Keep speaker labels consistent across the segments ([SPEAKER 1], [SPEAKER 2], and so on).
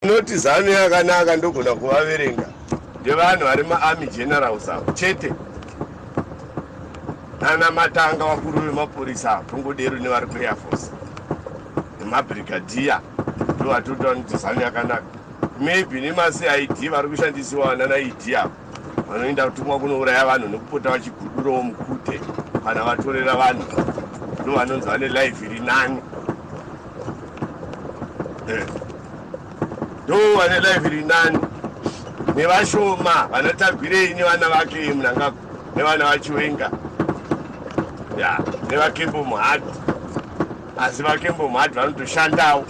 [SPEAKER 1] Vanoti Zanu yakanaka ndogona kuvaverenga ndevanhu vari maarmy generals avo chete nana matanga vakuru vemapurisa avo tongodero nevari kuair force nemabrigadier ndovatoti vanoti Zanu yakanaka maybe nemaCID vari kushandisiwa nana ED avo vanoenda kutumwa kunouraya vanhu nekupota vachigudurawo mukute kana vatorera vanhu ndo vanonzi vane life iri nani eh. Ndo vane life iri nani nevashoma vanatagwirei nevana vake Mnangagwa nevana vaChiwenga ya nevaKembo Muhati asi vaKembo Muhati vanotoshandawo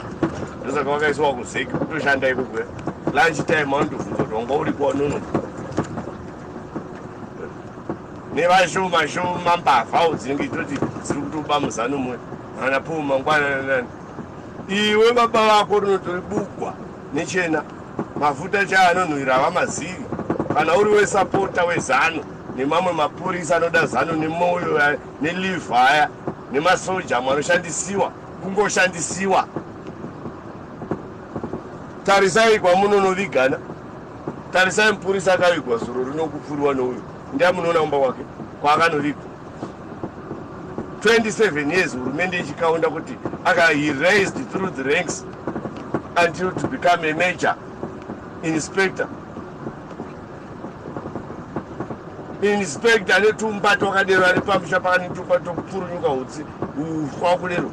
[SPEAKER 1] ndosaka vakaiswa kuzeki kutoshanda ikoko lunch time vanotobvunza kuti wanga uri kwanono nevashoma shoma mbavhawo dzinenge toti dziri kutoba muzano mwe vana po mangwana nani iwe baba vako rinotoribugwa nechena mafuta chaanonhuhwira havamazivi kana uri wesapota wezano nemamwe mapurisa anoda zano nemwoyo nelivha aya nemasoja amwe anoshandisiwa kungoshandisiwa tarisai kwamunonovigana tarisai mupurisa akavigwa zuro rino kupfuriwa nouyu ndiye munoona kumba kwake kwaakanovigwa 27 years hurumende ichikaunda kuti aka he raised through the ranks until to become a major inspector inspector netumba twakadero ari pamusha pakane tumba twokupfurunyuka utsi uswa kudero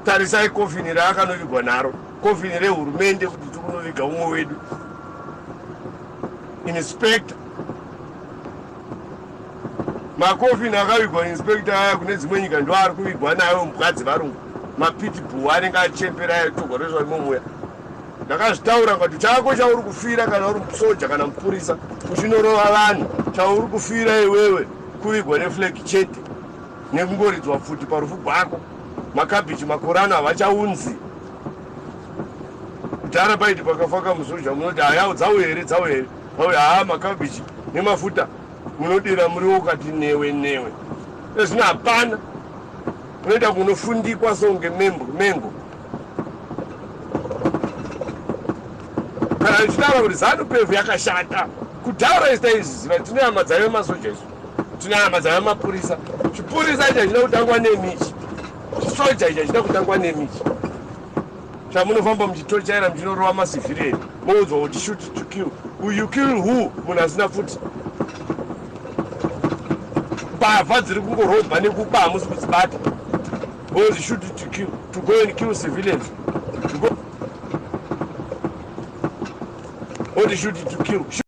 [SPEAKER 1] tarisai kofini raakanovigwa naro kofini rehurumende kuti tikunoviga umwe wedu inspector makofini akavigwa inspector aya kune dzimwe nyika ndo ari kuvigwa nayo mbwa dzevarungu mapitbull anenge achembera aya togwareswa imomuya ndakazvitaura ngati chako chauri kufira kana uri musoja kana mupurisa uchinorova vanhu chauri kufira iwewe kuvigwa neflag chete nekungoridzwa pfuti parufu gwako makabhichi makore ano havachaunzi kudhara paiti pakafa kamusoja munoti haya dzauya here dzauya here auya haa makabhichi nemafuta munodira muriwo ukati newe newe ezvino hapana unoita kunofundikwa songe mengo kana ichitaura kuti Zanu PF yakashata kudhara isi taizviziva tine hama dzaive masoja isu tine hama dzaive mapurisa chipurisa ichi hachina kutangwa nemichi chisoja ichi hachina kutangwa nemichi chamunofamba muchitochaira muchinorova macivilian moudzwa kuti shoot to kill you kill who munhu asina futi mbavha dziri kungorobha nekuba hamusi kudzibata ozi shoot to kill to go and kill civilians to go oti shoot to kill.